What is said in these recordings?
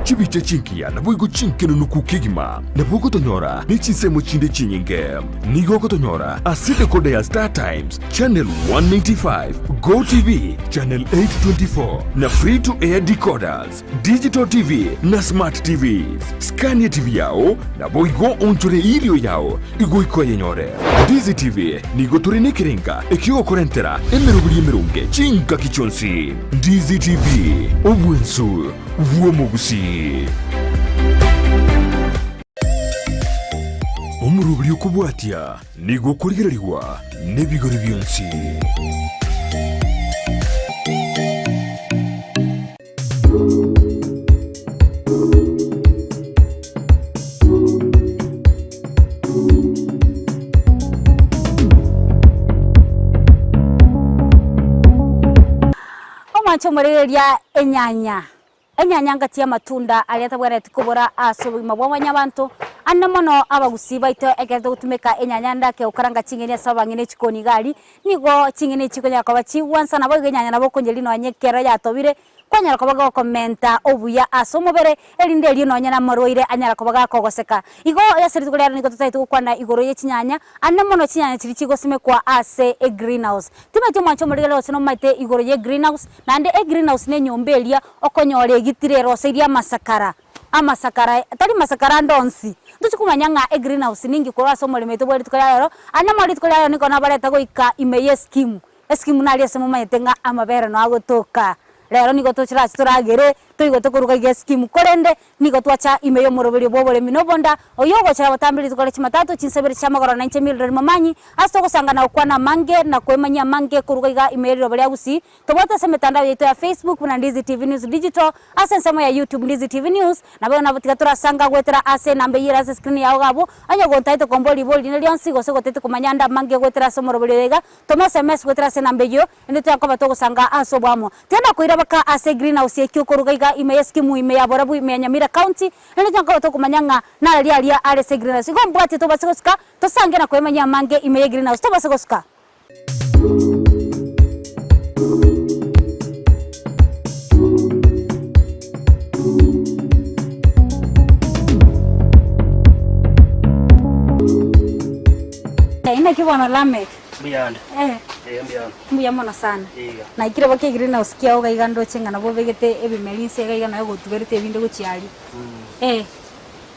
Chibicha chingiya naboigo chinkenunuku kegima nabo ogotonyora ne chinsemo chinde chinyinge. Nigo ogotonyora ase decoder ya Star Times, channel 195, Go TV, channel 824, na free to air decoders, digital TV na smart TVs. Scan TV yao naboigo onchore erio yao igoika oyenyore. Ndizi TV nigo tore nekerenga ekiogokorentera emeroberi emeronge chingaki chionsi. Ndizi TV, obwensu bw'omogusii. Omoroberi okobwatia nigo okorigererigwa nebigori bionsi. Omwanche omorereria enyanya. Enyanya ngati y'amatunda aria atabwenereti kobora ase obogima bwa mwanyabanto, ande mono abagusii baito ekero togotumeka enyanya ande ake gokaranga ching'eni ase abang'ina echikoni iga aria, nigo ching'eni echi chikonyara koba chigwansa naboigo enyanya nabo okonyeria nonye ekero yatobire, kwanyara koba gokomenta obuya ase omobere, erinde erio nonye namarwaire anyara koba gakogoseka. Igo ase rituko riarero nigo totagete gokwana igoro ye chinyanya, ande mono chinyanya chiria chigosimekwa ase egreenhouse. Timanyeti omwancho omorigereria gose nomanyete igoro ye greenhouse, Naende egreenhouse nenyomba eria okonyora egitire eroseirie amasakara, amasakara tari masakara ande onsi. Ntochi komanya ng'a egreenhouse ninki korwa ase omoremo oito bwa rituko ria rero, ande mono rituko ria rero nigo nabareta goika ime ye eskimu. Eskimu naria ase momanyete ng'a amabere noo agotoka. Rero nigo tochirache toragere, toigote koruga iga eskimu korende Nigo twacha ime y'omoroberio bw'oboremi na obonda, oyio ogochera botambe rituko ria Chumatato, chinsebere chi'amagoro na inche Mildred Momanyi, ase togosanga na gokwana amange na kwemanyia amange koruga iga ime y'eriroba ria Gusii. Tobwate ase emetandao yaito ya Facebook buna Ndizi TV News Digital, ase ensemo ya YouTube Ndizi TV News, naboigo nabo tiga torasanga goetera ase enamba eyio ere ase escreen yao iga abwo, onye gontaete komboa ribori rinde rionsi gose goteti komanya ande amange goetera ase omoroberio oyo iga, toma SMS goetera ase enamba eyio, Inde tiakoba togosanga ase oboamo. Tiga koira baka ase egreenhouse ekio okoruga iga ime y'eskimu ime ya Borabu ime ya Nyamira county, naende tiakoba tokomanya ng'a narari aria are ase egreenhouse. Igo mbwatie tobase gosuka, tosange na koemanyia amange ime y'egreenhouse. Tobase gosuka. Inaki bono Lameck? Mbuyande. Eh. Ee mbuyande. Mbuya mono sana. Iga. Naikire boka egreenhouse kiao iga iga ndoche ng'a nabo obegete ebimeri inse iga iga naye ogotuberete ebinde gochia aria. Eh.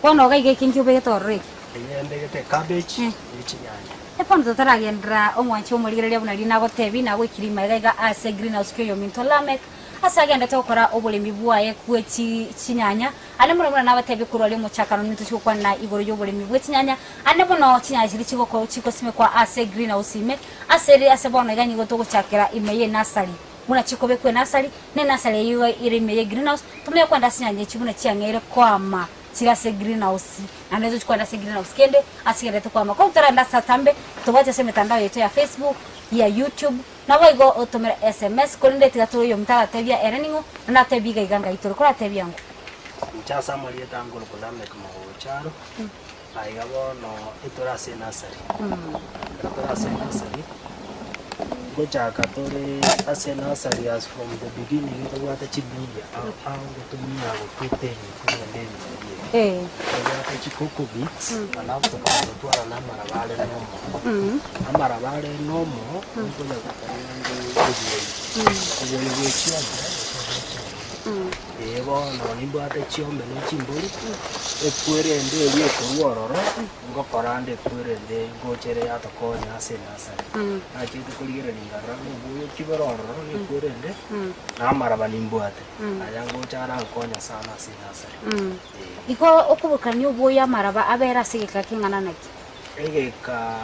Bono iga iga eke nki obegete ororo eke? Eye mbegete ecabbage ne chinyanya. Eh bono totaragenderera omwanchi omorigereria buna riria nagotebi nagoikire ime iga iga ase egreenhouse kia oyominto Lameck ase agendete gokora oboremi bwaye bwe chi chinyanya. Ande mono buna nabatebie korwa aria omochakano nintochie gokwana igoro y'oboremi bwe chinyanya, ande mono chinyanya chiria chigoko chigosimekwa ase egreenhouse ime, ase ere ase bono iga nigo togochakera ime y'enasari, buna chikobekwa enasari, na enasari eyio iga ere ime y'egreenhouse, tomanye kwenda ase chinyanya echi buna chiang'eire koama chire ase egreenhouse, naende tochie kwenda ase egreenhouse kende ase chigenderete koama. Korwa toragende ase atambe, tobwate ase emetandao yaito ya Facebook, ya YouTube, Naboigo otomere sms, korende tiga tore oyominto aratebia ere ning'o, naende atebie iga iga ngai tore, koratebia ng'o? Inche ase amarieta nkorokwa Lameck Mogocharo, aiga bono etore ase enursery. Ekero tore ase enursery, ngochaka tore ase enursery as from the beginning tobwate chimidia ao ao ngotumia gotuta ebinto binde ebinto ebi. Tobwate chicoco beans, alafu tokamanya gotwara na amaraba are normal. Amaraba are normal, nkonya gokaranga oboyi, oboyi bwe chiombe gose obwe chimbori. Ee bono nimbwate chiombe ne chimbori, ekwerende eria ekorwa ororo, ngokora nde ekwerende ngocha ere yatokonya ase enasari. Nachete korigereria nkarora ng'a oboyo ki bore ororo na ekwerende, na amaraba nimbwate, aya ngocha arankonya sana ase enasari, ee. Igo okobokania oboyo amaraba abere ase egeka keng'ana naki? Egeka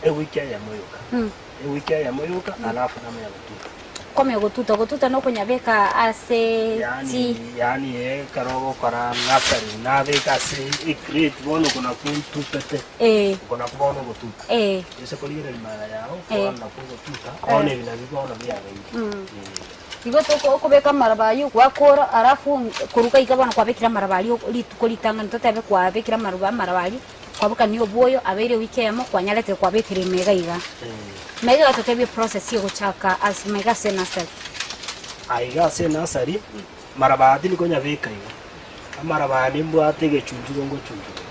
ewiki eyemo yoka, ewiki eyemo yoka alafu namanya gotuta. Kwamanya gotuta, gotuta nokonyabeka ase Yaani chi. yaani ekero ogokora nursery nabeka ase ecrate bono oko nakwo ntutete, Eh. oko nakwo bono ogotuta. Eh. Ase korigereria magega yao, Eh. bono nakwo ogotuta, bono ebi nabio bono biabeire. Eh. Igo toko okobeka amaraba aywo gwakora alafu koruga iga bono kwabekire amaraba aria rituko ritang'ani totebe kwabekire amaruba amaraba aria. Kwabokania obwoyo abeire ewiki eyemo kwanyaretire kwabekire ime iga iga. Maiga iga totebie process egochaka ase maiga ase enursery. Aiga ase enursery, maraba aya tindi konyabeka iga. Amaraba aya nimbwate egechunchugo ngochunchuga.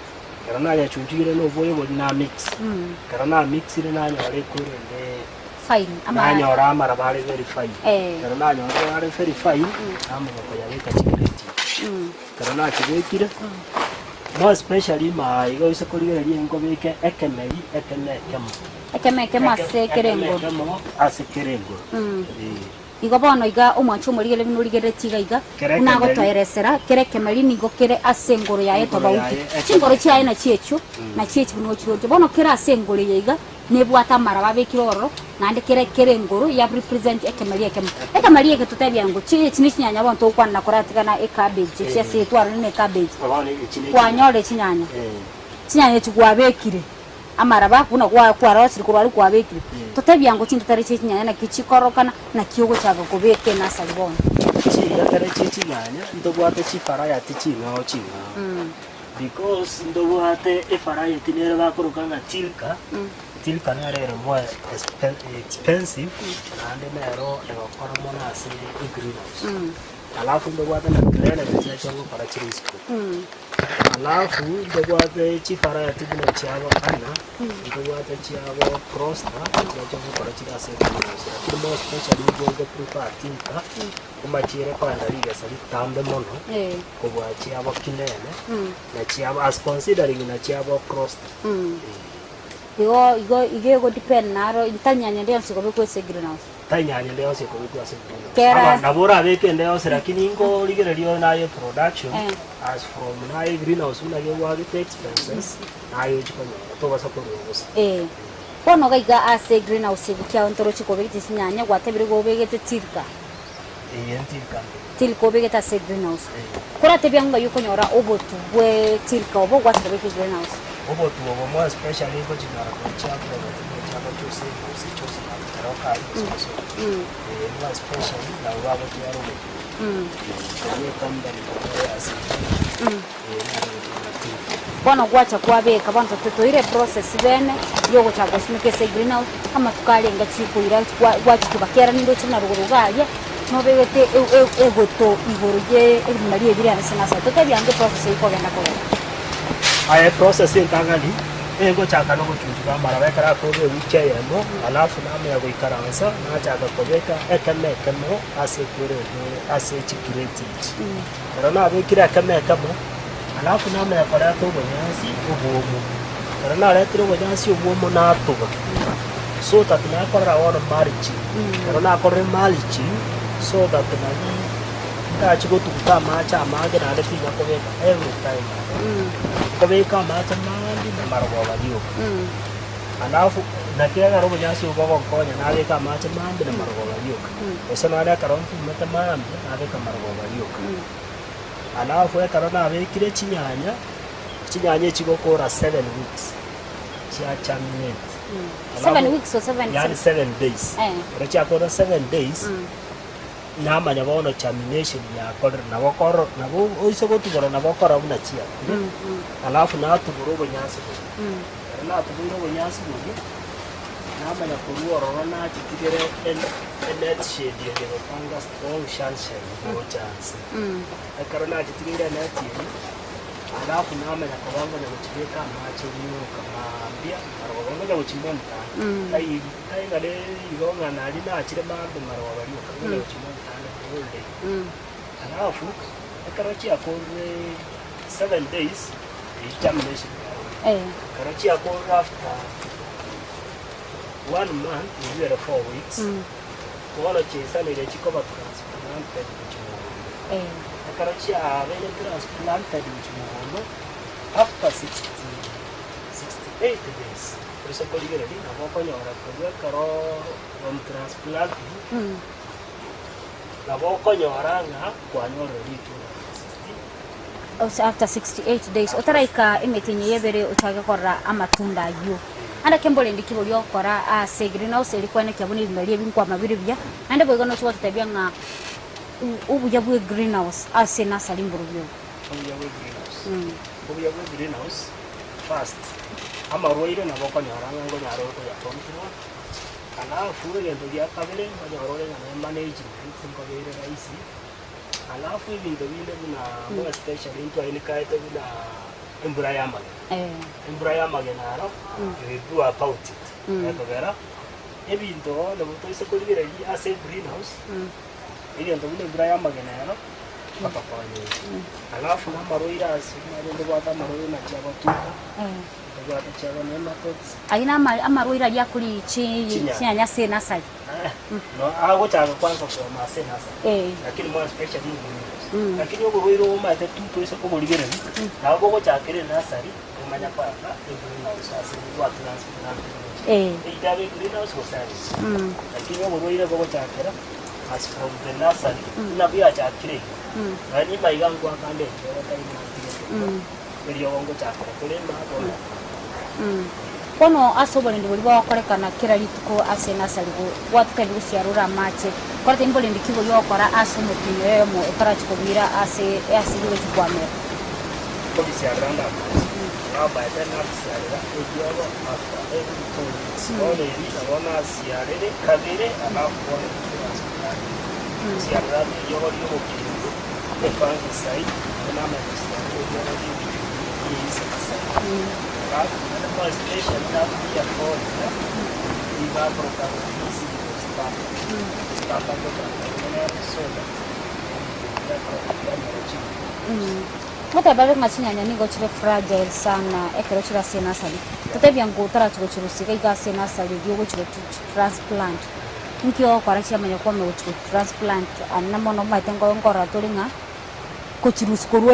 Ekero nayechunchugire na oboyo boria na mix. Ekero na mixire nanyora ekorende Fine. Ama nanyora amaraba are very fine. Eh. Ekero nanyorire are very fine, namanya koyabeka chikreti echi. Ekero nachibekire, more especially ime iga oise korigereria nkobeke ekemeri ekemo ekemo. Ekemo ekemo ase kera Ekemo engoro. ekemo ase kera engoro. Eh. Igo bono iga omwanche omorigereria buna origereretie iga iga, Kera buna ekemeri. agotoeresera, kera ekemeri nigo kere ase engoro yaye Engoro tobauti. yaye, ekemeri. Chingoro chiaye nachio echio, nachio echi buna ochiroche. Bono kere ase engoro eye iga, nebwate amaraba abekire ororo, naende kere kere engoro ya represent ekemeri ekemo. Ekemeri eke totebia ng'o chi echi ne chinyanya bono togokwana na koratigana ecabbage echi ase twarorire na ecabbage. Bono echi ne Kwanyorire chinyanya, Eh. chinyanya echi kwabekire. Amaraba buna kwarosire korwa aria kwabekire, totebia ngo chintetare chie chinyanya naki chikororokana, naki ogochaka kobeka enasari bono. Chintetare chie chinyanya ntobwate chivariety ching'ao ching'ao because ntobwate evariety nere bakoroka ng'a tilka, tilka nere ere more expensive naende nero egokora mono ase egreenhouse. Alafu ntobwate na clearance chiacha gokora chire isiko. Alafu ntobwate chivariety buna chiabo Anna, ntobwate chiabo Prosper, chiacha gokora chire ase egreenhouse. Lakini more especially nigo nko prefer Tilka, omachiere kogenda rigesa ritambe mono, kobua chiabo Kinene, na chiabo as considering na chiabo Prosper. Igo igo igo egodepend naro, tari nyanya ende yonsi ekobekwa ase egreenhouse. Tari nyanya ende yonsi ekobekwa ase egreenhouse. Kera- Aba nabo orabeke ende yonsi lakini nkorigereria ore naye production Eh. as from naye greenhouse buna gegwagete expenses naye ochia konyora tobasa korwa bosa. Eh. Bono iga iga ase egreenhouse eye kiao ntoroche kobegete chinyanya gwatebire igo obegete tilka. Eye ntilka mbegete. Tilka obegete ase egreenhouse. Eh. Koratebia ng'ai okonyora obotu bwe tilka obo gwachia kobeka egreenhouse. Obotu obo more especially ngochinyora korwa chiagrovet buna chiabo chose gose chose na keroka aria gose bosongo. Eh, more especially nabo bagotwara obotu obo. Korwa ecompany nabo ya Syngenta, eh, naro gotwara tilka. Bono gwacha kwabeka, bono totoire eprocess bene yogochaka gosimeka ase egreenhouse, amatuko arenge chikoira gwachituba kera nindoche buna rogoro iga aria, nobegete egoto igoro ye ebimeri ebi rende ase nursery. Totebie ange eprocess eywo kogenda kogenda. Aye eprocess entang'ani, egochaka na ogochunchuga amaraba ekero akorire ewiki eyemo, alafu namanya goikaransa, nachaka kobeka ekemo ekemo ase ekwerende ase chicrate echi. Ekero nabekire ekemo ekemo, alafu namanya koreta obonyansi obwomo. Ekero naretire obonyansi obwomo natuba, so that nakorera bono mulching. Ekero nakorire mulching, so that nari ntachie gotuguta amache amange naende tinya kobeka every time. Nkobeka amache maambi na marogoba rioka. Alafu naki ekero obonyansi obo bogonkonya nabeka amache maambia na marogoba rioka. Gose nonye ekero mpimete maambia, nabeka marogoba rioka. Alafu ekero nabekire chinyanya, chinyanya echi gokora seven weeks, chia germinate. Seven weeks or seven- Yaani 7 days. Ekero chiakora 7 days, namanya bono germination yakorire, nabo okoro nabo oise gotubora nabo okora buna chiakire, alafu natubora obonyansi boria. Ekero natuboire obonyansi boria, namanya korwa ororo nachitigere enet shade eye gopanga strong sunshine gocha nse. Ekero nachitigeire enet eywo, alafu namanya koba ngonya gochibeka amache rioka maambia marogoba ngonya gochimonitor tai tai ng'a igo ng'a nari nachire maambia marogoba rioka, ngonya gochimonitor ande the whole day. Alafu ekero chiakorire 7 days, eywo germination yaerire. Ekero chiakorire after one month, eywo ere 4 weeks, bono chiaisanire chikoba transplanted gochia mogondo. Ekero chiabeire transplanted gochia mogondo, after 68 days, oise korigereria nabo okonyora korwa ekero from transplanting, nabo okonyora ng'a kwanyorire ritunda after 60. Ose after 68 days otaraika emetienyi yebere ochake korora amatunda ayio. Ande kemborende ki boria ogokora ase greenhouse eri kwenekia buna ebimeri ebi nkwama bire buya, naende boigo nochi gototebia ng'a obuya bwa egreenhouse ase enursery mborobio obo. Obuya bwa egreenhouse. Obuya bwa egreenhouse, first, amarwaire nabo okonyora ng'a nkonyara ore koya control, alafu egento gia kabere nkonyora ore ng'a ne management nkobeire rahisi. Alafu ebinto binde buna more especially ntwainekaete buna embura y'amagena. Embura y'amagena aro, we do about it. Ekogera ebinto bono toise korigereria ase egreenhouse, egento buna embura y'amagena ero, ngotokonya ere. Alafu na amarwaire ase buna rende obwate amarwaire buna chiagotuka, obwate chiago nematodes. Ayio na ama- amarwaire aria akori chi- Chinyanya. chinyanya ase enasari. No agochaka kwanza koma ase enasari. Eh. Lakini more especially in greenhouse. Lakini oborwaire omanyete tu toise koborigereria, nabo bogochakera enasari, omanya kwaka egreenhouse ase gwatransplant Eh. Either abe greenhouse gose abe isiko. Lakini oborwaire bogochakera as from the nursery, buna bwachakire iga. Nonya nyuma iga nkoaka nde eriogo tari buna ntigete iga, eriogo ngochakera korema bono. Bono ase oborendi boria bogokorekana kera rituko ase enasari gwatotebi gosiarora amache, kore tari mborendi ki boria ogokora ase omotienyi oyomo otarachia kobuira ase ase rigochia kwamera. Nkobisiarera nde amache, nabaete nabisiarera eriogo after every 2 weeks. Bono eri nabo nasiarere kabere alafu bono transplant. Nsiarera eriogo riobokendu, efungicide, nabo namanya gosiarera eriogo riebichuchu rieinsecticide. Alafu naende more especially nabugia foliar, nigo akoroka ng'a starter. Starter ngochaka ere nere so that ebinto biakora bianyora chinguru. Goteba abe ng'a chinyanya nigo chire fragile sana ekero chire ase enasari. Totebia ng'o otarachi gochirusia iga iga ase enasari erio ogochi gochi transplant. Inki ogokora chiamanya kwame gochi go transplant ande mono omanyete nko nkorora tore ng'a gochirusia korwa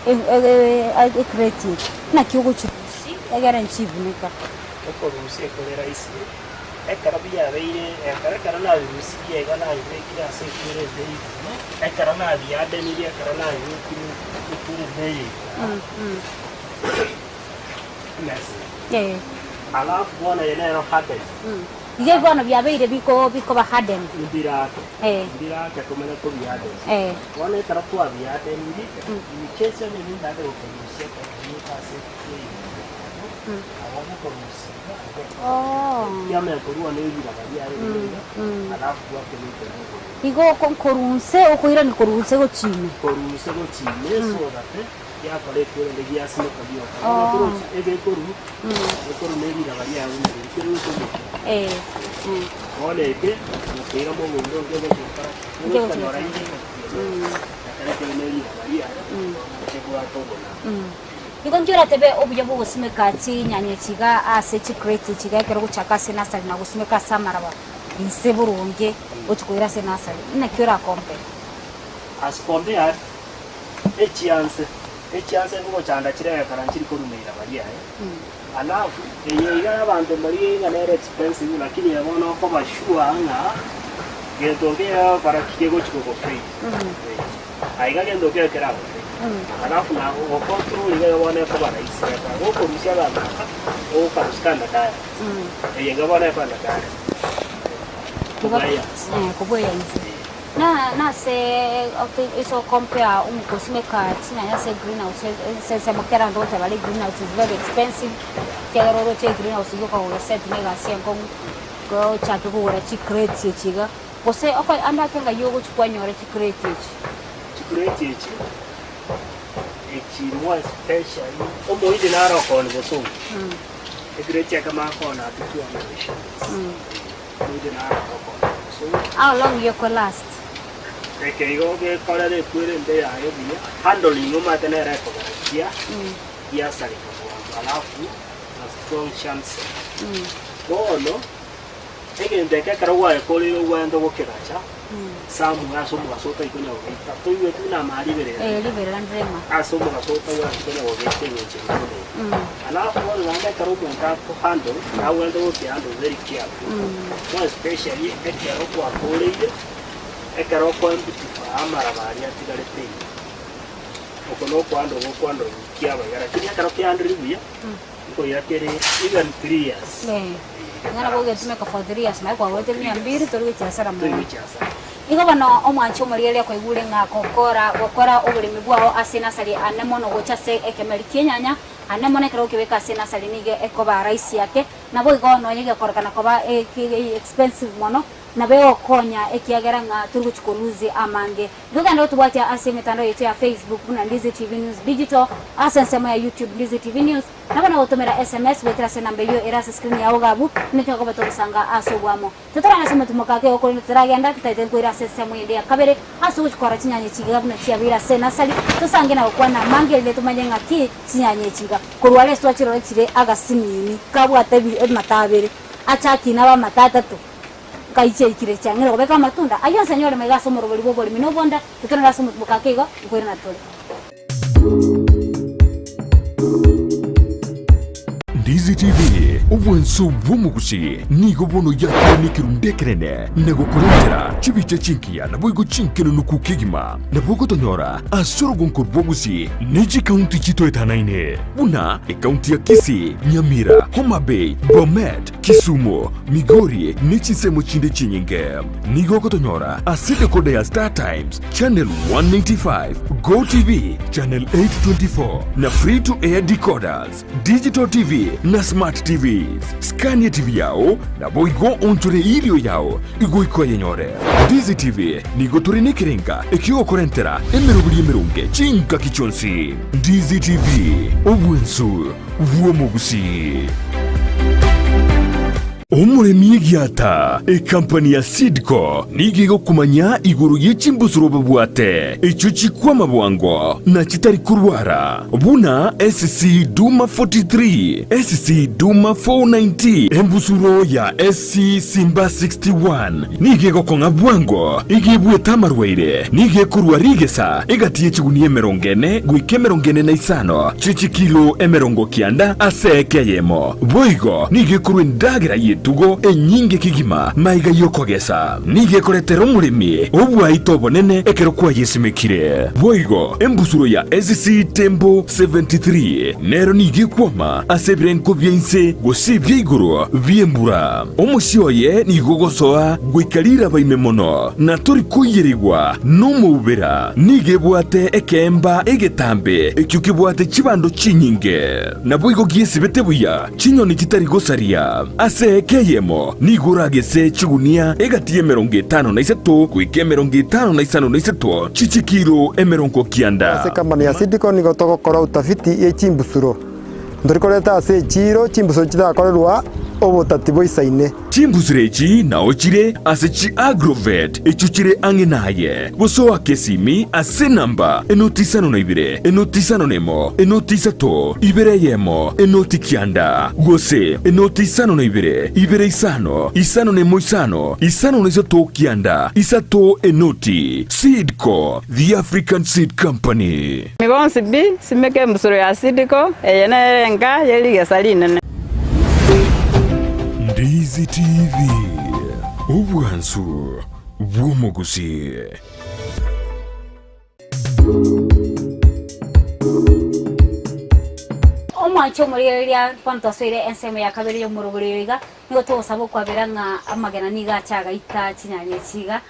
ecrate eye, naki ogochirusia egere nchibuneka. Okorusia ekore rahisi, ekero biabeire ekero ekero nabirusirie iga nabibekire ase ekwere ende igoro, ekero nabiadenirie ekero nabibekire ekwere ende eye igoro, emesa eye. Alafu bono eye nero harden. Iga bono biabeire biko bikoba harden. Mbirake, mbirake tomanye kobiharden. Bono ekero twabihardeniri, in case onye nintagete gokorusia ekero kebeka ase etray ime, nabo ngokorusia iga kiamanya korwa ne ribaga riaye riria iga, alafu gwakebeka ime igoro. Igo oko nkorunse okoirania korunse gochia ime. Korunse gochia ime so that giakora ekwerende giasimoka gioka. Bono torochi egekoru, ekoru ne riraba riaye buna riria, keruete omokia. Bono eke, nokoira mogondo onde ogochi gokora ki? Ogochi Okonyora gokora. inde ekero ekero ne riraba riaye, kebwate obonene. Igo inki oratebe obuya bw'ogosimeka chinyanya echi iga ase chicrate echi iga ekero ogochaka ase nursery na gosimeka ase amaraba inse boronge gochi koira ase nursery? Naki oracompare? As compared, echianse, echianse ngogochanda chire egekara nchiri koruma riraba riaye, alafu eye iga abanto mbarigerie ng'a nere expensive lakini eye bono okoba sure ng'a gento nkeiyo egokora ki kegochi kogofail. Aiga gento nkeiyo keragofail. Alafu na gocontrol iga bono ekoba rahisi geka gokorusia abanto aba, ogokarusia kando direct. Eye iga bono ekoenda direct. Kobua eyanse. Kobua eyanse. Na nase ase okompare omogosimeka chinyanya ase egreenhouse ase ensemo kera onde ogoteba are egreenhouse is very expensive, ekiagera oroche egreenhouse eywo okogoset na egasi enkong'u, gochake kogora chicrates echi iga, gose oko ande ake ng'ai ogochi kwanyora chicrate echi. Chicrate echi, echi more especially omoindi naro okooni bosongo, ecrate ekemo akoona ase 200 shillings. How long yekwe last? Eke igo gekorera ekwerende yaye buya, handling omanyete nere ekogera kia giasareka bwango alafu na strong chance. Bono egento eke ekero gwagekoreire ogwente gokegacha somewhere ase omogaso otari konya gogeita toigweti buna amaya riberera Eh, riberera ndirema. ase omogaso otagwati konya gogeita eng'encho ere mono iga. Alafu bono naende ekero omonto ako handle, nagwenerete goki handle very careful. More especially ekero gwakoreire, ekero okoamplify amaraba aria atigarete ime. Oko na okohandle gokohandle kiaba iga lakini ekero kehandliri buya, nkoira kere even 3 years. Eh, ng'a nabo ogetumeka for 3 years naye kwagorete mia mbiri tori gochia hasara Tori mono. gochia hasara. Igo bono omwanche omorigereria kwaigure ng'a gokora gokora oboremi bwao ase enasari ane mono gocha ase ekemeri ki'enyanya, ane mono ekero okebeka ase enasari nigo ekoba rahisi ake, naboigo nonya gekorekana koba expensive mono. Nabo egokonya ekiagera ng'a tori gochia korusia amange. Togende gotobwatia ase emetandao yaito ya Facebook buna Ndizi TV News Digital, ase ensemo ya YouTube Ndizi TV News, nabo nagotomera SMS goetera ase enamba eyio ere ase screen yao iga abwo, buna tokoba togosanga ase oboamo. Totorane ase omotumo ake igo korende totaragenda, totaete nkoira ase ensemo ende ya kabere ase ogochia korora chinyanya echi iga buna chiabeire ase enasari, tosange na gokwana amange erinde tomanye ng'aki chinyanya echi iga. Korwa aria ase twachirora chire agasinini kabwate amato abere, achakine abe amato atato. Nkai chiaikire chiang'ire kobeka amatunda ayio onsi anyore maiga ase omorobori bw'oboremi na obonda, totenene ase omotuboka ake igo, nkoirana tore. Ndizi TV, obwanso bw'omogusi, nigo bono yakire nekerundu ekenene na gokorentera chibicha chingiya naboigo chinkenenuku kegima. Nabo ogotonyora ase orogonko rw'ogusi ne chikaunti chitoetanaine buna ekaunti ya Kisii, Nyamira, Homa Bay, Bomet, Kisumu, Migori ne chinsemo chinde chinyinge. Nigo ogotonyora ase decoder ya Star Times, Channel 195, Go TV, Channel 824 na Free to Air decoders, Digital TV na Smart TVs. Skania TV yao naboigo onchore erio yao igoika oyenyore. Ndizi TV nigo tore nekerenga ekiogokorentera emeroberi emeronge chingaki chionsi. Ndizi TV, obwensu bw'omogusii. Omoremi egiata, ekampani ya Seedco nigo egokomanya igoro ye chimbusuro babwate, echio chikwama bwango na chitari korwara, buna SC Duma 43, SC Duma 490, embusuro ya SC Simba 61 nigo egokong'a bwango, igo ebuete amarwaire, nigo ekorua rigesa egati ye chigunia emerongo ene goika emerongo ene na isano chie chikilo emerongo kianda ase eke eyemo. Boigo nigo ekorua endagera y'etugo enyinge kegima maiga y'okogesa. Nigo ekoretera omoremi obwaito obonene ekero kwayesimekire. Boigo embusuro ya SC Tembo 73 nero nigo ekwama ase ebirengo bia inse gose ebia igoro bi'embura. Omosie oye nigo ogosoa goika riraba ime mono, na tori koiyerigwa nomoubera. Nigo ebwate ekeemba egetambe ekio kebwate chibando chinyinge. Naboigo giesibete buya chinyoni chitari gosaria. Ase eka eyemo nigo oragese chigunia egati y'emerongo etano na isato goika emerongo etano na isano na isato chi'chikilo emerongo kianda. Ase company ya Seedco nigo togokora utafiti ye chimbusuro. Ntori koreta ase echiiro chimbusuro chitakorerwa obotati boisaine. Chimbusuro echi nao chire ase chi Agrovet echio chire ang'e naye, gose oake esimi ase enamba enoti isano na ibere, enoti isano na emo, enoti isato, ibere eyemo, enoti kianda, gose enoti isano na ibere, ibere isano, isano na emo isano, isano na isato kianda, isato enoti. Seed Co, the African Seed Company. Inwe bonsi pi, simeka embusuro ya Sidiko, eye nere enka ye rigesa rinene. Ndizi TV, obwansu bw'omogusii. Omwanche omorigereria bono twasoire ensemo ya kabere y'omoroberio iga, nigo togosaba okwabera ng'a amagena nigo ache agaita chinyanya echi iga,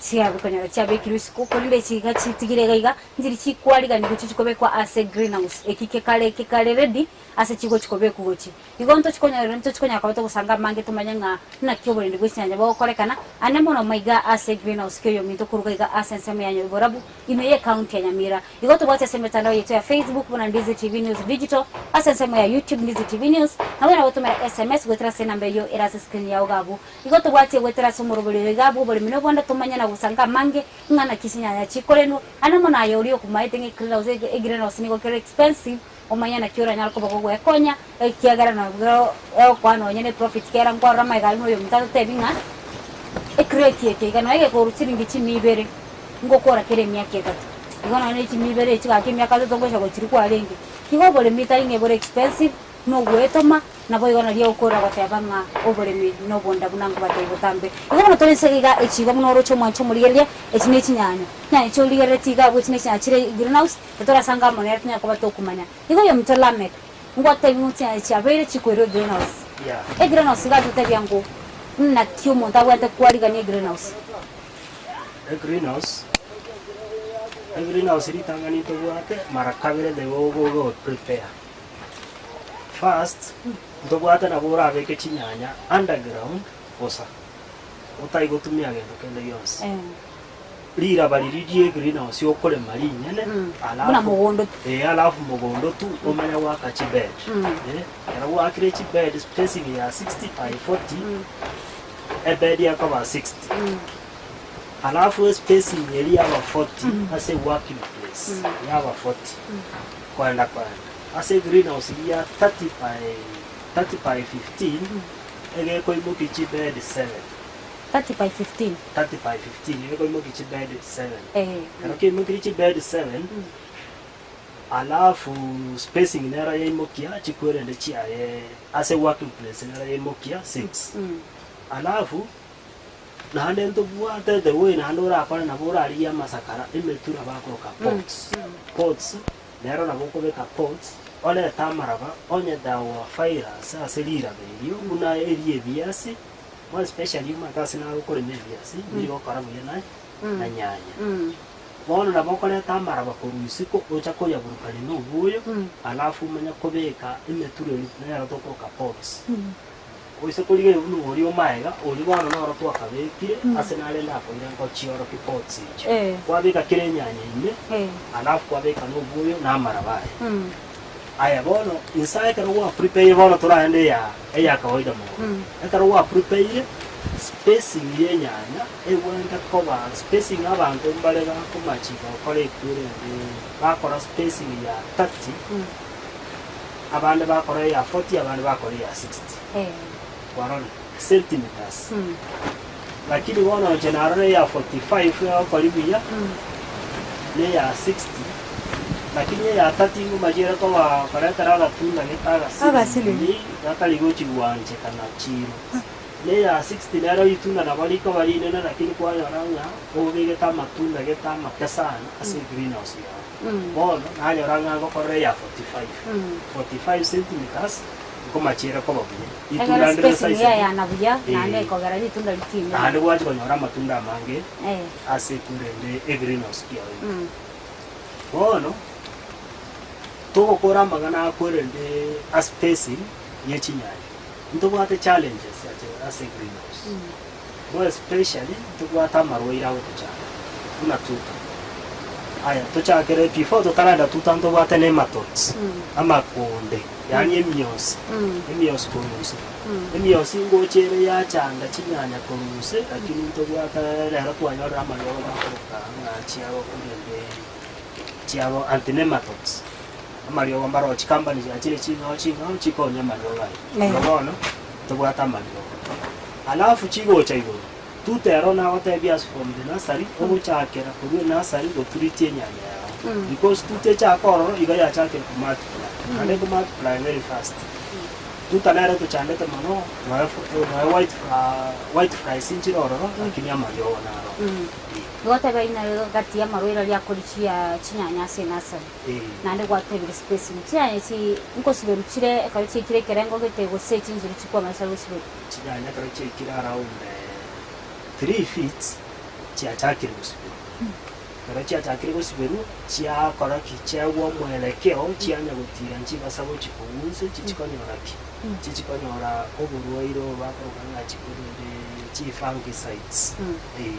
chiabe konyora chiabekirwe isiko, korende echi iga chitigire iga iga, Nchiri chikwariganigwa echio chikobekwa ase greenhouse, eki kekare kekare ready ase chigochi kobekwa gochia. Igo ntochikonyorera ntochikonyara koba togosanga amange tomanye ng'a naki oborendi bwe chinyanya bogokorekana, ande mono maiga ase greenhouse ki oyominto koruga iga ase ensemo ya Nyoiborabu ime ye county ya Nyamira. Igo tobwate ase emetandao yaito ya Facebook buna Ndizi TV News Digital, ase ensemo ya YouTube Ndizi TV News, nabo nagotomera SMS goetera ase enamba eyio ere ase screen yao iga abwo. Igo tobwatie goetera ase omorobori oyo iga abwo oboremi na obonda tomanye na gosanga amange Ng'a naki chinyanya chikorenwa, ande mono aye oria okomaete ng'a egreenhouse egreenhouse nigo kere expensive, omanye naki oranyare koba gogoekonya, ekiagera nabo egokoa nonye ne profit kera nkwarora amaiga aria oyominto atotebi ng'a ecrate eke iga nonye gekorwa chiringi chimia ibere, ngokora kere emiaka etato. Igo nonye ne chimia ibere echi gaki emiaka etato ngocha gochiria kwarenge. Igo oboremi tari ng'a ebore expensive, na ogwetoma, Naboigo nario okorora goteba ng'a oboremi nobonda buna nkobatebia botambe. Igo bono tore inse iga echi igo buna oroche omwancho omorigereria, echi ne chinyanya. Chinyanya echi origereretie iga abwo echi ne chinyanya chire greenhouse, totorasange amo nere tonyare koba tokomanya. Igo oyominto Lameck, ngwatebie ng'o chinyanya chiabeire chikoirwa egreenhouse. Egreenhouse iga atotebia ng'o naki omonto abwenerete kwarigania egreenhouse. Egreenhouse, egreenhouse ritang'ani ntobwate mara kabere the way ogo prepare. First, ntobwate nabo orabeke chinyanya underground bosa. Otari gotumia gento kende gionsi. Riraba riria rie greenhouse okorema rinyene, alafu Buna mogondo tu. Eh, alafu mogondo tu omanye goaka chibed. Eh, ekero gwaakire chibed spacing ya 60 by 40, ebed ekoba 60. Alafu espacing eria yaba 40 ase working place yaba 40 koenda koenda. Ase egreenhouse eria ya 30 by 30 by 15 egekoimokia chibed 7. 30 by 15. 30 by 15 egekoimokia chibed 7. Ekero kiaimokirie chibed 7 alafu spacing nero yaimokia chikwerende chiaye ase working place nero yaimokia 6. Alafu Naende ntobwate the way naende orakore nabo orarigie amasakara emetura bakoroka pots, pots nero nabo okobeka pots orete amaraba onye there were virus ase riraba erio buna eria ebiasi more especially omanyete ase nagokorema ebiasi mbiri gokora buya na na nyanya. Bono nabo okoreta amaraba korwa isiko ocha koyaburukania na obwoyo alafu omanye kobeka emetura eria nero tokoroka pots. Oise korigereria buna oria omaega, oria bono noro twakabekire ase nare nakoire ngochiorokia pots echio. Kwabeka kera enyanya ime, alafu kwabeka na obwoyo na amaraba aya. Aya bono inse ekero gwa prepare bono toragende eya eya kawaida mono. Ekero gwa prepare spacing ya enyanya ebwenerete koba spacing abanto mbare bakomachiga gokora equal ende bakora spacing ya 30. Abande bakora eya 40 abande bakora eya 60. Kwarora? Centimeters. Lakini bono inche narora eya 45 egokori buya, na eya 60, lakini eya 30 nguma chiere koba koretera agatunda gete agasinini gatari gochi gwancheka na chiro. Na eya 60 nero ritunda nabo rikoba rinene lakini kwanyora ng'a obegete amatunda gete amake sana ase egreenhouse yao. Bono nanyora ng'a ngokorera eya 45, 45 centimetres nkomachiera koba buya. Egere Ritunda ndire spacing size yayana buya, naende Eh. ekogera ritunda rikine. Naende gwachia konyora amatunda amange Eh. ase ekurende egreenhouse kiao ime. Bono togokora amang'ana akwerende a spacing ye chinyanya, ntobwate challenges ase ase egreenhouse. More especially ntobwate amarwaire agotochanda buna tuta. Aya tochakere before totarenda tuta ntobwate nematods, amakonde yaani emiosi, emiosi korwa inse. Emiosi ngocha ere yachanda chinyanya korwa inse lakini ntobwate rero twanyorire amariogo bakoroka ng'a chiabo korende chiabo antinematods. Amariogo mbaroo chikampani chiachire ching'ao ching'ao chikonya amariogo aya. Igo bono ntobwate amariogo. Alafu chigocha igoro, tuta ero nagotebia as from the nursery, ogochakera korwa enursery goturitia enyanya yao. Because tuta echaka ororo igo yachakire ko multiply, naende eko multiply very fast. Tuta nere etochandete mono, noe noe white white flies nchire ororo, lakini amariogo naro. Igo teba inwe gati y'amarwaire aria akori chia chinyanya ase enursery. Naende gwatebire spacing. Chinyanya echi nkosiberwa chire ekero chiaikire ekerengo gete gose chinchiri chikwama ase gosiberwa. Chinyanya ekero chiaikire around 3 feet chiachakire gosiberwa. Ekero chiachakire gosiberwa chiakora ki? Chiagwa omwerekeo chianya gotira nchibasa gochia kong'unse chichikonyora ki? Chichikonyora oborwaire obo bakoroka ng'a chikorende chifungicides eh.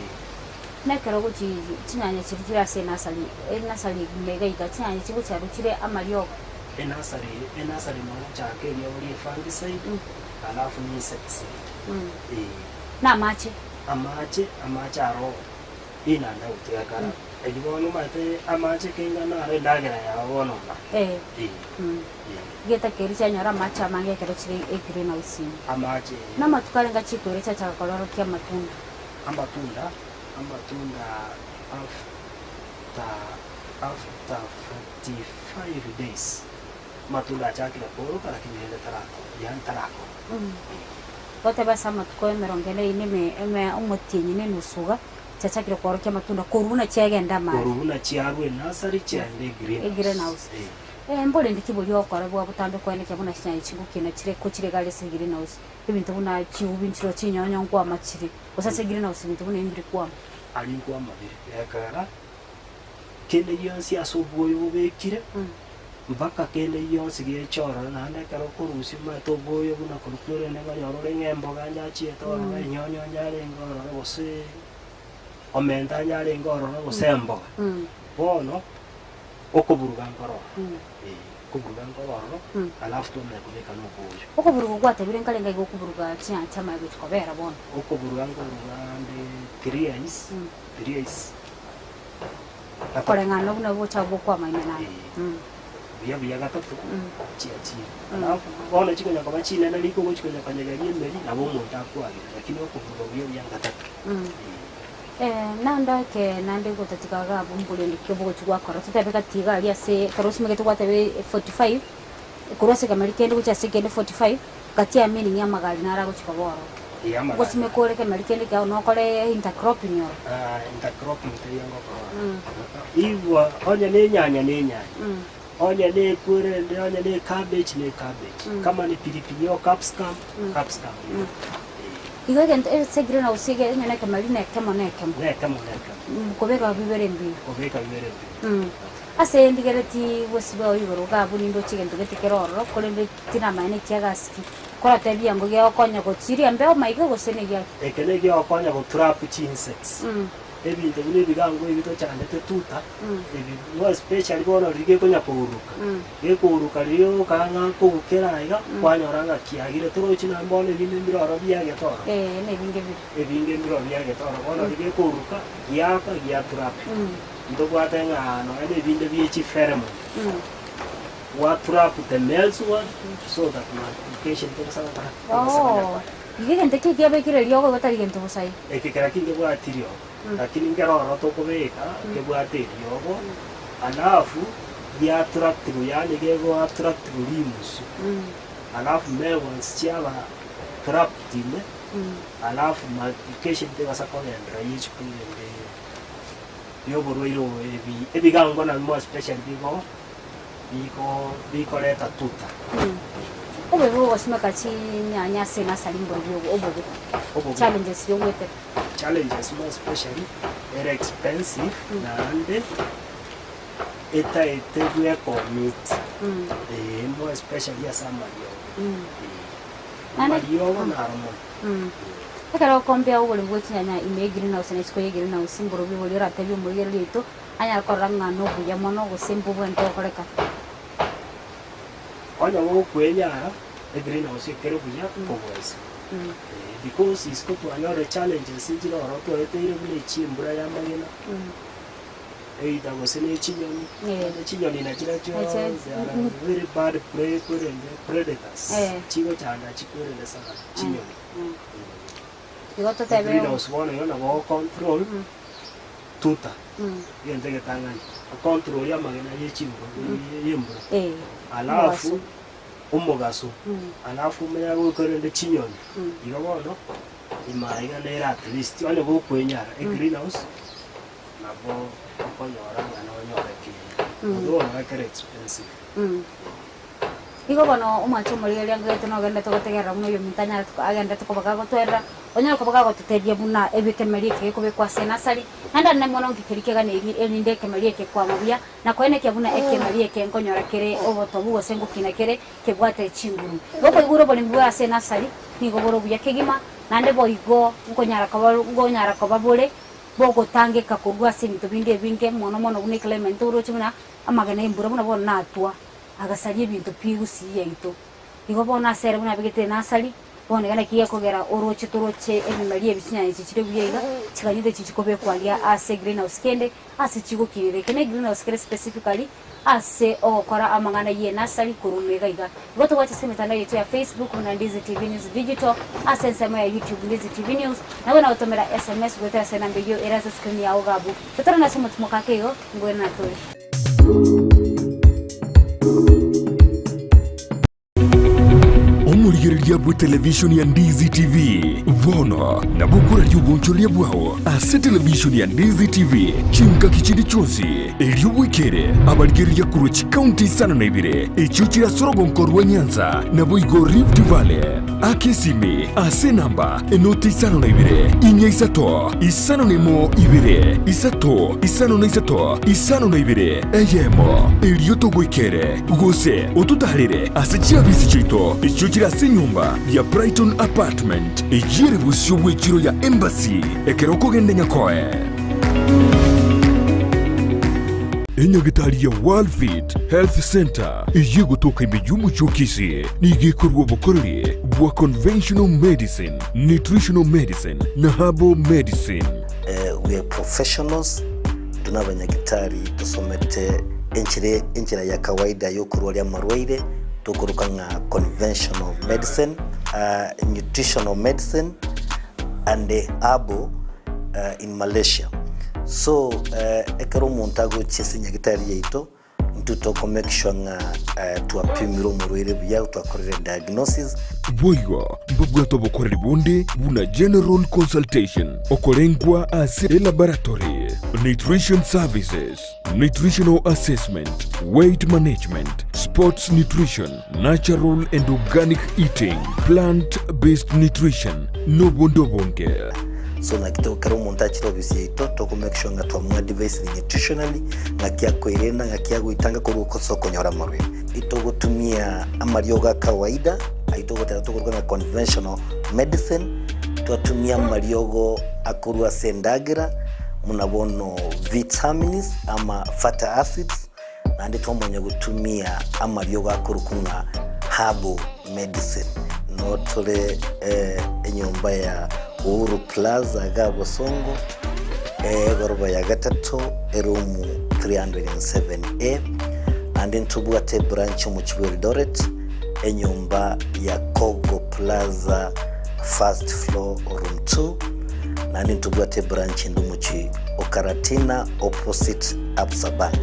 Nekero gochi chinyanya chiria chire ase enasari, enasari ime iga iga, chinyanya chigochiarwa chire amariogo. Enasari, enasari nogochaka eriogo rie fungicide alafu ne insecticide. Ee. Na amache. Amache, amache aro in and out gekara. Erio bono omanyete amache keng'ana aro endagera yao bono ng'a. Ee. Ee. Gete keria chianyora amache amange ekero chire egreenhouse ime. Amache ee. Na amatuko arenge chikoira chiachaka kororokia amatunda. Amatunda, amatunda after, after 45 days amatunda achakire kooroka lakini rende tarako yaani tarakong'a. Goteba ase amatuko emerongo ene ime ime ime omotienyi na enusu iga, chiachakire koorokia amatunda korwa buna chiagenda amare. Korwa buna chiarwa enursery chiaenda egreenhouse. Egreenhouse. Eh. Mborende ki boria ogokora bwa botambe koenekia buna chinyanya chigokina chire kochire iga are ase egreenhouse, ebinto buna chiubi nchiroo chinyonyo nkwama chire. Gose ase greenhouse ebinto buna ebi mbire kwama. Aria nkwama bire. Ekagera kende gionsi ase obwoyo bobekire. Mpaka kende gionsi geche ororo, naende ekero okorusia omanyete oboyo buna korwa kwerende ngonyora ore ng'a emboga nyachiete ororo, enyonyo nyarenge ororo gose omenta nyarenge ororo gose emboga. Bono, okoburuga nkoro ororo, eh, okoburuga nkoro ororo, alafu twamanya kobeka na oboyo. Okoburuga gwatebire nkarenge iga okoburuga chinyanya chiamanya gochia kobera bono. Okoburuga nkoburuga ande three eyes, three eyes. Koreng'ana buna gocha gokwama ime naye. Buya buya gatato chiachire. Alafu bono chikonya koba chinene riko ogochi konya konyegeria emeri nabo omonto akwagera lakini okoburuga buya buya ngatato. Naende eke naende gotatiga iga abwo mborende ki obogochi gwakora totebe gati iga aria ase ekero osimegete gwateba 45 korwa ase ekemeri kende gochia ase ekende 45 gati ya meaning ya amagari naro agochi koba ororo. Ee, amagari. Ngosimeka ore kemeri kende kiao nokore intercropping oro. Ah, intercropping teri ngokora oro. Igwa onye ne enyanya ne enyanya, onye ne ekwerende, onye ne ecabbage ne ecabbage, kama ni pilipili hoho capsicum, capsicum. Ee. Igo egento ase egreenhouse ege onye ne ekemeri ne ekemo ne ekemo. Ne ekemo ne ekemo. Kobeka bibere mbiyo. Kobeka bibere mbiyo. Ase ndigeretie bosio bwao igoro iga abwo nindoche egento gete kere ororo, korende tinamanya nekiagasi ki. Koratebie ango gegokonya gochiria embeo maiga gose negiaki? Eke negegokonya gotrap chinsects, ebinto buna ebigango ebi tochandete tuta, ebi more especially bono riria gekonya kouruka, gekouruka riria okaa ng'a nkogukera iga, kwanyora ng'a kiagire torochi nonye bono ebinde mbire ororo biagete ororo. Ee, nebinge bire. Ebinge mbire ororo biagete ororo, bono riria gekouruka, giaka giatrap. Ntobwate ng'a nonya nebinde bie chiferemoni, gwatrap the males one so that multiplication togosaba gokora togosaba Oo, nyakore. iga egento eki ekiabekire eriogo igo tari gento bosa iga. Eke kera kingebwati riogo, lakini nkere ororo tokobeka kebwate eriogo, alafu giatractiwa yaani gegoatractiwa rimusu, alafu male ones chiaba trapped ime, alafu multiplication tegasa kogenderera yechikura ende. Y'oborwaire obo ebi ebigango na more especially bigo bigo bikoreta tuta. Obobe bw'ogosimeka chinyanya ase enasari mborobwo obo obobe. Obobe. Challenges chiria ogwetera. Challenges more especially ere expensive naende etaete bwecommit eh more especially ase amariogo eh Naende- amariogo naro mono. Ekero okombea oboremi bwe chinyanya ime ye greenhouse na isiko ye greenhouse, mborobio boria oratebie omorigereria oito anyare korora ng'a nobuya mono gose mbobwenerete gokoreka. Onye gokwenyara, egreenhouse ekere buya kobua isiko. Because isiko twanyorire challenges nchire ororo twaeteire buna echia embura ya amagena, either gose ne chinyoni, bono chinyoni nachirechio they are very bad prey kwerende predators, chigochanda chikwerende sana chinyoni. Igo totebe Egreenhouse bono igo nabo ogocontrol tuta, egento egetang'ani, ocontrol amagena ye chimbura ye embura, alafu omogaso, alafu omanye gokorende chinyoni, igo bono ime aiga nere at least onye gokwenyara egreenhouse nabo okonyora ng'a nonyore kende, although nabo ekere expensive. Igo bono omwanche omorigereria ngoete nogenderete gotegerera buna oyominto anyarete agenderete koba gagotwerera, onyare koba gagototebia buna ebikemeri eke gekobekwa ase enasari, naende ande mono nki keria keganeirie erinde ekemeri eke kwama buya, na koenekia buna ekemeri eke nkonyora kere obotobu gose ngokina kere kebwate chinguru. Igo koigure oboremi bwa ase enasari nigo bore obuya kegima, naende boigo nkonyara koba nkonyara koba bore bogotangeka korwa ase ebinto binde ebinge mono mono buna eclimate oroche buna amagena embura buna bono natwa. Agasaria ebinto pi gusii yaito. Igo bono ase ere buna abegete enasari, bono iga naki gekogera oroche toroche ebimeri ebi chinyanya echi chire buya iga, chiganyete chichi kobekwa aria ase egreenhouse kende ase chigokinera. Eke ne egreenhouse kere specifically ase ogokora amang'ana ye enasari korwa ime iga iga. Igo tobwache ase emetandao yaito ya Facebook buna Ndizi TV News Digital, ase ensemo ya YouTube Ndizi TV News, nabo nagotomera sms goetera ase enamba eyio ere ase escreen yao iga abwo. Totorane ase omotimoka ake igo, ngwena tore. Omorigereria. Oboonchoreria bw'etelevishoni ya Ndizi TV. Bono nabo okoraria oboonchoreria bwao ase televishoni ya Ndizi TV chingaki chinde chionsi, erio bwekere abarigereria korwa chikaunti isano na ibere echio chire ase orogonko rwa Nyanza naboigo Rift Valley. Aka esimi ase enamba enoti isano na ibere, inya isato, 51 ibere, isato, 53, 52, eyemo, erio togoikere, gose ototaarere ase chiabisi chiaito echio chire ase enyomba ya Brighton Apartment, eyio ere bosio bw'echiro ya Embassy, ekero okogenda Nyakoe. Enyagitari ya Worldfit Health Centre eyio egotoka ime y'omochie o Kisii nigo ekorua obokoreri bwa conventional medicine, nutritional medicine na herbal medicine. We are professionals, intwe nabanyagitari tosomete enchera enchera ya kawaida yokorwaria amarwaire tokoroka ng'a conventional medicine, nutritional medicine and herbal in Malaysia. So ekero omonto agochia ase enyagitari yaito, Intwe toko make sure ng'a twapimire omorwaire buya, twakorire diagnosis. Boigo mbabwate obokoreri bonde buna general consultation, okorengwa ase elaboratory, nutrition services, nutritional assessment, weight management, sports nutrition, natural and organic eating, plant based nutrition, nobonde obonge. So naki to kera omonto achire ofisi yaito toko make sure ng'a twamoadvisire nutritionally ng'aki akoerenda ng'aki agoitanga korwa ase okonyora amarwaire. Itogotumia amariogo a kawaida ayio togoteba tokoruga ng'a conventional medicine, twatumia amariogo akorwa ase endagera buna bono vitamins ama fatty acids, Naende twamanya gotumia amariogo akorokwa ng'a herbal medicine. Noo tore enyomba ya Uhuru Plaza iga Bosongo, egoroba ya gatato, eroom 307A. Naende ntobwate ebranch omochie bwa Eldoret, enyomba ya Kogo Plaza first floor room 2. Naende ntobwate ebranch ende omochie o Karatina opposite Absa Bank.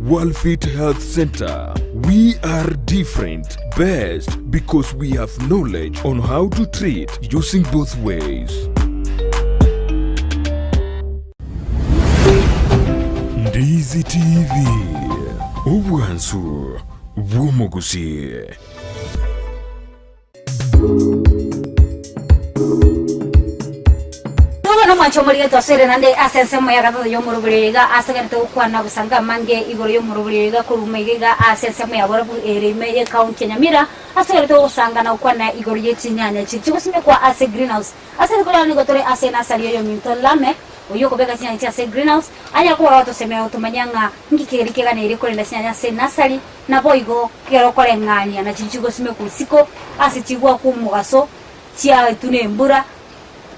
Worldfit Health Centre, We are different, best because we have knowledge on how to treat using both ways. Ndizi TV, obwansu bw'omogusii. Nigo nomwancha omorigete osoire naende ase ensemo ya gatato y'omoroberio oyo iga asegenete gokwana gosanga amange igoro y'omoroberio oyo iga korwa maiga iga ase ensemo ya borabu ere ime y'ecounty ya Nyamira asegenete gosanga na gokwana igoro ye chinyanya chiria chigosimekwa ase greenhouse. Ase rituko riane nigo tore ase enasari y'oyominto Lameck oyio okobeka chinyanya chiaye ase greenhouse anyare kobora gotosemia gotomanyia ng'a nki keri keganeirie korenda chinyanya ase enasari Naboigo kera okoreng'ania na chiria chigosimekwa isiko ase chigwakwa omogaso, chiaetwe nembura,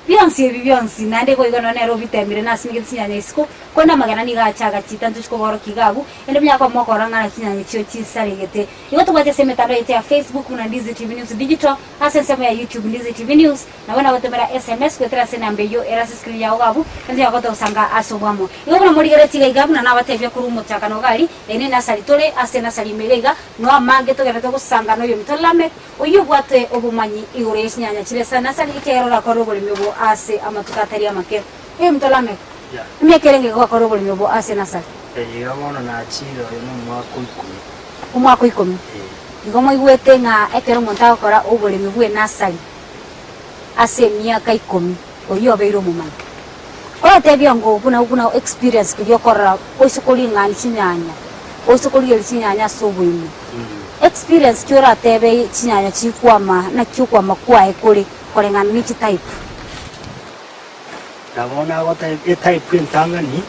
bionsi ebi bionsi, naende boigo nonya nere obitemire nasimegete chinyanya isiko, korende amagena nigo acha agachiita ntochi koborokia iga abwo, ende monyare koba mokorora ng'a chinyanya echio chisaregete. Igo tobwate ase emetandao yaito ya Facebook buna Ndizi TV News Digital, ase ensemo ya YouTube Ndizi TV News, Nabo nagotomera sms goetera ase enamba eyio ere ase screen yao iga abwo, naende yagotogosanga ase obwamo. Igo buna morigeretie iga iga buna nabatebia korwa omochakano iga aria, eye nenasari tore ase enasari ime iga iga, noa amange togenderete gosanga noyominto Lameck, oyio obwate obomanyi igoro ye chinyanya chire ase enasari, ekiagera orakore oboremi obo ase amatuko atari amake. Oyominto Lameck, emiaka erenge iga gwakora oboremi obo ase enasari? Eye iga bono nachire oyo nomwaka o ikomi. Omwaka o ikomi? Ee. Igo moigwete ng'a ekero omonto agokora oboremi bw'enasari, ase emiaka ikomi, oyio obeire omomanyi. Oratebia ngo buna buna experience keria okorora oise koring'ania chinyanya, oise korigereria chinyanya ase oboime. Experience ki oratebe chinyanya chikwama naki okwama kwaye kore koreng'ana ne chitype? Nabo nagotebia etype entang'ani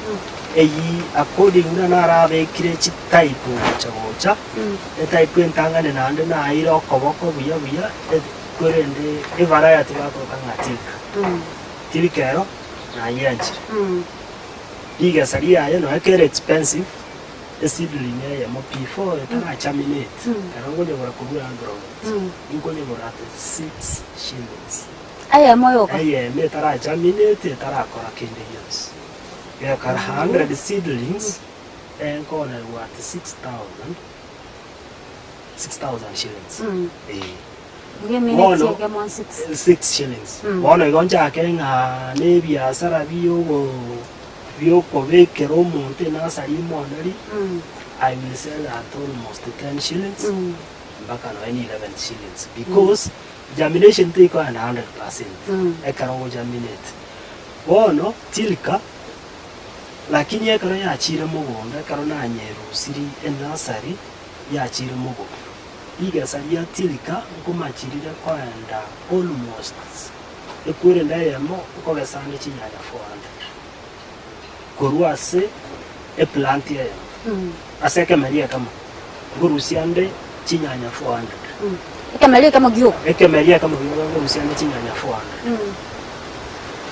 eyio according buna narabekire chitype gocha gocha, etype entang'ani naende naeire okoboko buya buya. Korende evariety bakoroka ng'a tika, tiri kero nayianchire. Rigesa riaye nonya kere expensive, eseedling eyemo before etaragerminate, ekero nkonyegora korwa agrovet, ninkonyegora at 6 shillings. Eyemo yoka? Eyemo etaragerminate etarakora kende gionsi. Gekara 100 seedlings, enkonerwa at 6000, 6000 shillings. Eeh. Iga emineti Bono ekemo nsix. 6 shillings. Bono igo nchake ng'a na ebiasara biogo biokobekera omonto enasari imoneri, I will sell at almost 10 shillings mpaka nonya na 11 shillings because germination teikoenda 100% ekero ogogerminate. Bono tilka lakini ekero yachire mogondo ekero nanyerusirie enasari yachire mogondo. Rigesa ria tilka nkomachirire koenda almost ekwerende eyemo nkogesa ande chinyanya 400 korwa ase eplant eyemo ase ekemeri ekemo nkorusia ande chinyanya 400. Ekemeri ekemo gioka? Ekemeri ekemo gioka nkorusia ande chinyanya 400.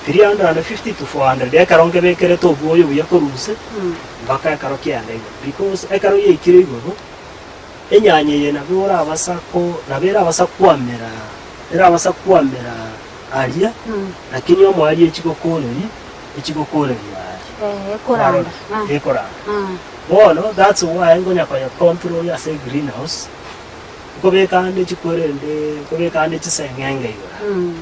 350 to 400 ekero nkebekerete obwoyo buya korwa inse mpaka ekero kiaenda igoro because ekero yaikire igoro Enyanya eye nabo orabasa ko nabo erabasa kwamera erabasa kwamera aria, lakini omoerio echigokoreria echigokoreria aria. Eh, ekoranda. Warora? Ekoranda. Bono that's why nkonya koye control ase egreenhouse, nkobeka ande chikwerende nkobeka ande chiseng'enge igoro.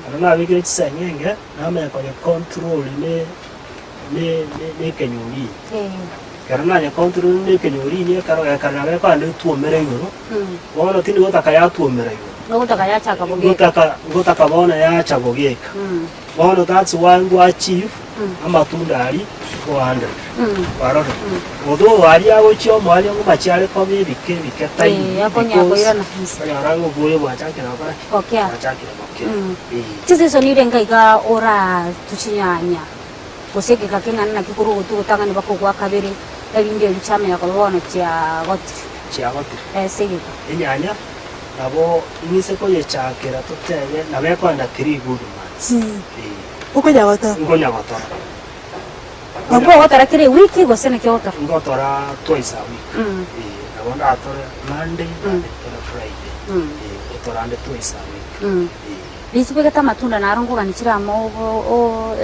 Ekero nabekire chiseng'enge, namanya koye control ne ne ne ekenyori. Ekero nayekontororire nekenyori inye ekero gekare nabo ekogenda etwomere igoro, bono tindi gotaka yatwomera igoro. Nogotaka yachaka bogeka. Ngotaka ngotaka bono yacha bogeka. Bono that's why ngo achieve amatunda aria 400. Kwarorire? Although aria agochia omoerio ngomachi are koba ebike ebike tiny Eh, akonya because koirana inse. okonyora ng'a obwoyo bwachakire gokora ki? Gokea. Bwachakire gokea. Eh. Chiseseni ire enga iga oratwe chinyanya. Gose egeka keng'ana naki korwa ogotwa ogotang'ani mpaka ogwa kabere, erinde erio chiamenya koba bono chiagotire. Chiagotire. Ase egeka. Enyanya nabo ing'ise koyechakera totebe nabo ekoenda three good months. Ee. Okonya gotora. Nkonya gotora. Nabo ogotora kera ewiki gose naki ogotora? Ngotora twice a week. Ee, nabo ndatore Monday naende ntore Friday. Ee, ngotora ande twice a week. Ee. Richibegete amatunda naro nkogania chire amo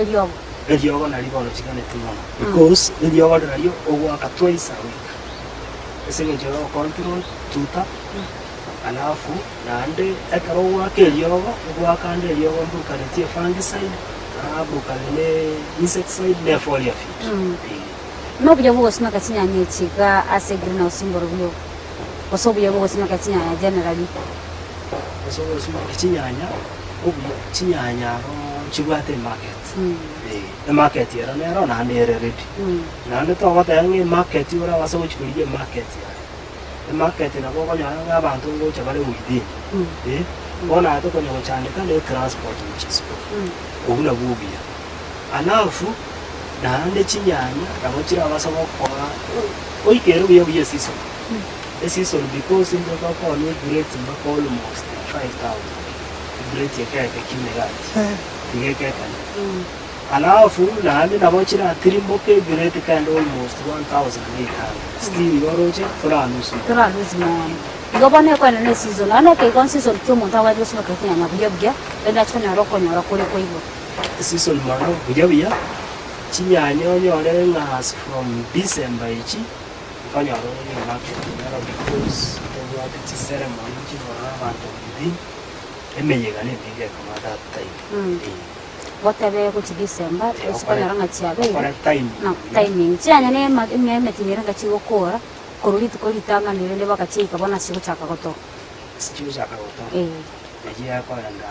eriogo. Eriogo nario bono chiganeti mono because eriogo rirario ogoaka twice a week ase eng'encho ya ogocontrol tuta alafu naende ekero ogoaka eriogo ogoaka ande eriogo mburukanetie efungicide naburukani ne insecticide ne foliar feed eh. Nobuya bw'ogosimeka chinyanya echi iga ase egreenhouse mborobio, gose obuya bw'ogosimeka chinyanya generally. Ase ogosimeka chinyanya, obuya chinyanya aro nchibwate emarket, eh, emarket ero nero naende ere ready. Naende togoteba ng'a emarket orabase gochia korigia emarket yaye, emarket nabo okonyora ng'a abanto ngocha bare within, eh, bono aye tokonya gochandeka na etransport gochia isiko, obwo nabwo obuya. Alafu naende chinyanya nabo chirabase gokoa oikere buya buya eseason, eseason because intwe tokoonia egrate mpaka almost 5000 egrate eke eke kime gaki iga eke ekenene. Alafu naende nabo chiratirimboke egrate kende almost 1800 still igo oroche toranusu mono. Toralusi mono. Igo bono ekoenda na eseason, naende ekeigo season ki omonto abwate gosimeka chinyanya buya buya, erinde ache konyora okonyora kore kwa igoro. Season mono buya buya, chinyanya onyore ng'a as from December echi, nkonyora ore emarket onyora because tobwate chiceremony chigokora abanto within, emeyega na emenge ekoba that time eh. Gotebe gochia December, Eh, ase okonyora ng'a chiabeire, okore timing na buya. timing. Chinyanya na ema ime emetinyere ng'a chigokora, korwa rituko ritang'ani rende mpaka chiaika bono ase chigochaka gotoka. Ase chigochaka gotoka, Eh. eyio ekoenda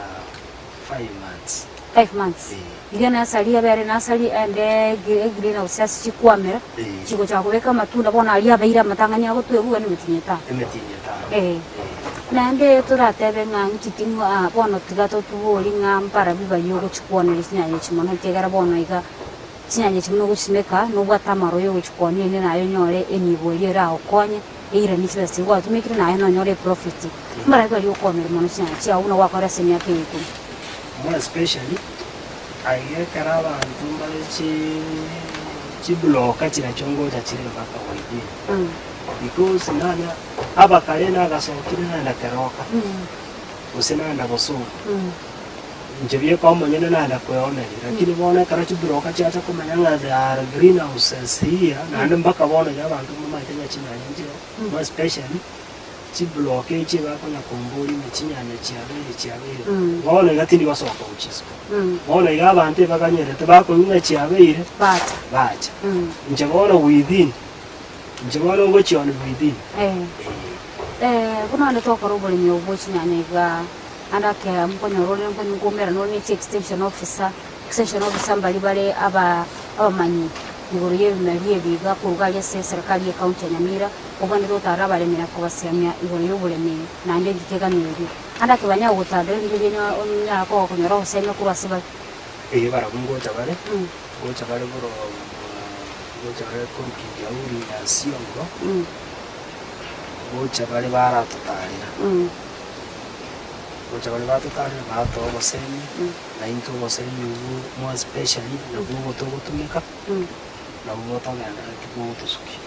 Five months. Five months. Eh. Iga nursery ebere nursery ende egreenhouse ase chikwamera, Eh. chigochaka kobeka amatunda bono aria abeire amatang'ani agotwegwa iga nemetienyi etano. Emetienyi etano. Eh. Eh. Naende toratebe ng'a inki ting'o aa bono tiga totubori ng'a mbarabi baria ogochikwoneria chinyanya echi mono ekiagera bono iga chinyanya echi buna ogochisimeka nobwate amaroyo ogochikwonia erinde naye onyore enibo eria eragokonye. Eiranie chibesa chiria gwatumekire naye nonyore eprofit. Mbarabi baria okoonera mono chinyanya chiao buna gwakora ase emiaka eye ikomi. More especially aiga ekero abanto mbare chi chibloka chirachio ngocha chire mpaka within because nanya abakare nagasokire naenda keroka gose naenda bosongo inche bieka omonyene naenda kweoneria lakini bono ekero chibroka chiacha komanya ng'a there are greenhouses here naende mpaka bono iga abanto mbamaete ng'a chinyanya nchiroo more especially. Chiblock echi ebakonya komboria ng'a chinyanya chiabeire chiabeire, bono iga tindi gosoka gochia isiko. Bono iga abanto ebaganyerete bakoigwa ng'a chiabeire, Bacha. bacha. Inche bono within, inche bono ngochia on within. Eh. Buna onde tokora oboremi obo bwe chinyanya igaa, ande ake mokonyora ore nkoumerana ore ne chi extension officer, extension officer mbaria bare aba abamanyi igoro ya ebimeri ebi iga korwa aria ase eserekari ye county ya Nyamira, Obwenerete gotaarera abaremi na kobasemia igoro y'oboremi, naende engaki eganeiri. Ande ake banyare gogotaarera ebinto ebi onyare koba konyora ogosemia korwa ase bare. Erio barabwo ngocha bare, ngocha bare korwa ngocha bare korwa Kijauri na Siongo, ngocha bare baratotaarera. Ngocha bare batotaarera batoa obosemia, na intwe obosemia obwo more especially nabwo obotogotumeka. Nabwo botogenderereti kogotosukia.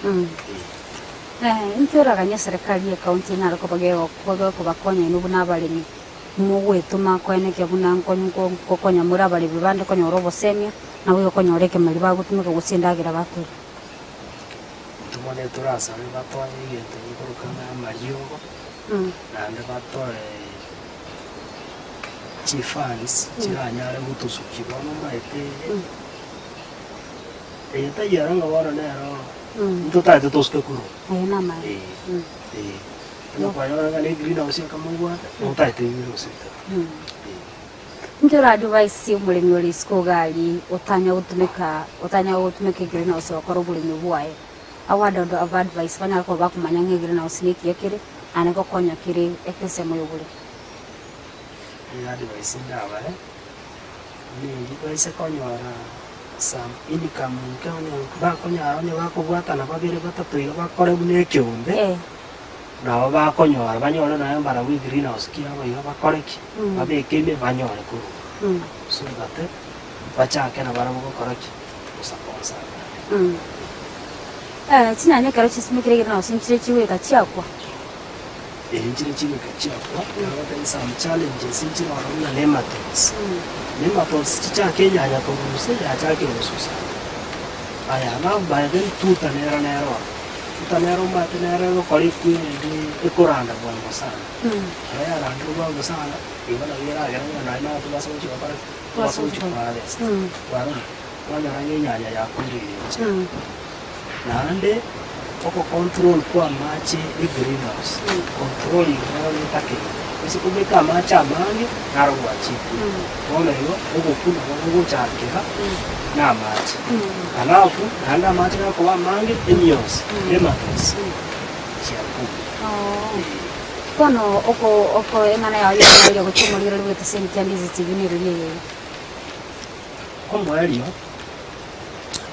Ee. Inki oraganye eserekari y'ecounty enyare koba gekobakonya inwe buna abaremi, mogwetoma koenekia buna nkokonya more abaremi bande konyora obosemia, naboigo konyora ekemeri bagotumeka gose endagera bakoria? Intwe bono etorasabe batoe egento gekoroka ng'a amariogo, naende batoe chifunds chiranyare gotosukia bono omanyete. Eye taiyo ere ng'a bono nero ntotagete tosuke korwa. Aye namaya. Ee, ee. Onye kwanyora ng'a ne greenhouse ekamobwate, notagete ebiroso bitato. Ee. Inki ora advise omoremi ore isiko iga aria otanya gotumeka otanya gotumeka egreenhouse gokora oboremi bwaye? A word of advice banyare koba bakomanya ng'a egreenhouse nekiya kere naende ngokonya kere ensemo ya oboremi. Advice ndabae, neri baise konyora some income nke onye bakonyara onye bakobwatana babere batato iga bakore buna ekeombe, Eh. nabo bakonyora banyore naye mbarabwo egreenhouse kiabo iga bakore ki? Babeke ime banyore korwa. So that bachake nabarabwo gokora ki? Gosaposa abande. Chinyanya ekero chisimekire egreenhouse nchire chigoika chiakwa? Ee, nchire chigoika chiakwa, nabo some challenges nchire ororo buna nematodes. Nematodes chichake enyanya korusia yachakire gosusa. Aya alafu by then tuta nero nero ororo. Tuta nero omanyete nero egokora ekwerende ekoranda bwango sana. Ekero yarandire bwango sana, igo nabo eragere ng'a naende abanto base gochia gokora ki? Base gochia koharvest. Kwarora? Kwanyora ng'a enyanya yakuire inche. Naende ogocontrol kwa amache e greenhouse, controlling nero netakeire. Ase kobeka amache amange, naro gwachikire. Bono igo, ogokwa nabo gogochakera na amache. Alafu, naende amache gakoba amange, emiosi, nematosi chiakure. Bono oko oko eng'ana yao yokoboria gochia omorero bw'egeseni kia Ndizi TV nereri eye. Omoerio,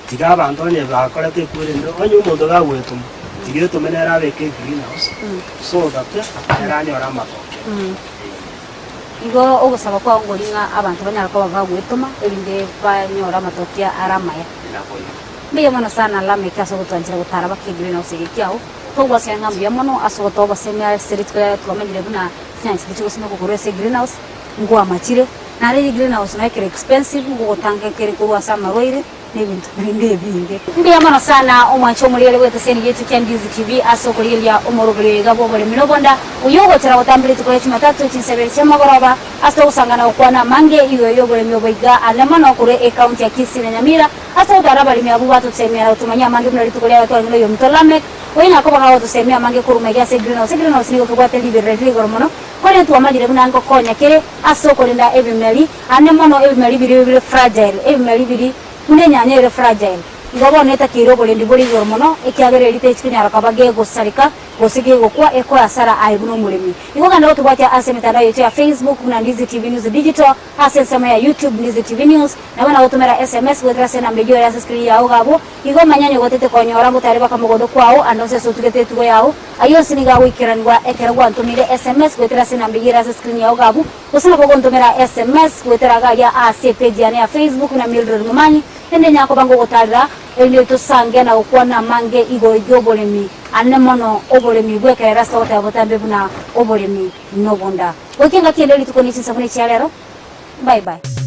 tiga abanto onye bakorete ekwerende, onye omonto gagwetoma, tiga etome nere abeke egreenhouse, so that nere anyore amatokeo. Igo ogosaba kwao nkori ng'a abanto banyare koba bagwetoma, erinde banyore amatokeo are amaya. Naboigo. Mbuya mono sana Lameck ase ogotwanchera gotara baka egreenhouse eye kiao. Togwasera ng'a mbuya mono ase ogotoa obosemi ase rituko riaye twamanyire buna chinyanya chiria chigosimekwa korwa ase egreenhouse, nkoamachire. Naende egreenhouse naye ekere expensive, ngogotanga ekere korwa ase amarwaire na ebinto binde ebinge. Mbuya mono sana omwanche omorigereria bw'eteseni yaito kia Ndizi TV ase okorigereria omoroberi oyo iga bw'oboremi na obonda, oyio ogochera gotambera rituko ria Jumatatu chinsebere chi'amagoroba ase togosangana gokwana amange igoro y'oboremi obo iga ande mono korwa ecounty ya Kisii na Nyamira ase togotara abaremi abwo batosemia na gotomanyia amange buna rituko riaye twarenge noyominto Lameck oyo nakoba gagotosemia amange korwa maiga ase egreenhouse. Egreenhouse nigo kebwate riberera rire igoro mono korende twamanyire buna ngokonya kere Ase okorenda ebimeri, ande mono ebimeri biria bire fragile, ebimeri biria buna enyanya ere fragile, igo bono etakeire oborendi bore igoro mono, ekiagera eria techi konyara koba gegosareka gose gegokwa ekoe asara aye buna omoremi. Igo genda gotobwatia ase emetandao yaito ya Facebook buna Ndizi TV News Digital, ase ensemo ya YouTube Ndizi TV News, nabo nagotomera SMS goetera ase enamba eyio ere ase screen yao iga abwo, igo manya onye gotete konyora ngotare baka mogondo kwao ande onsi ase otugete etugo yao, Ayio onsi nigo agoikeranigwa ekero gwantomeire sms goetera ase enamba eyio ere ase screen yao iga abwo, gose nabo ogontomera sms goetera iga aria ase epage yane ya Facebook buna Mildred Momanyi, ende nyakoba ngogotarera erinde tosange na gokwana amange igoro y'oboremi, ane mono oboremi bw'ekerero ase togoteba botambe buna oboremi nobonda. Goika engaki ende rituko ne chinsa buna echia rero. Bye bye.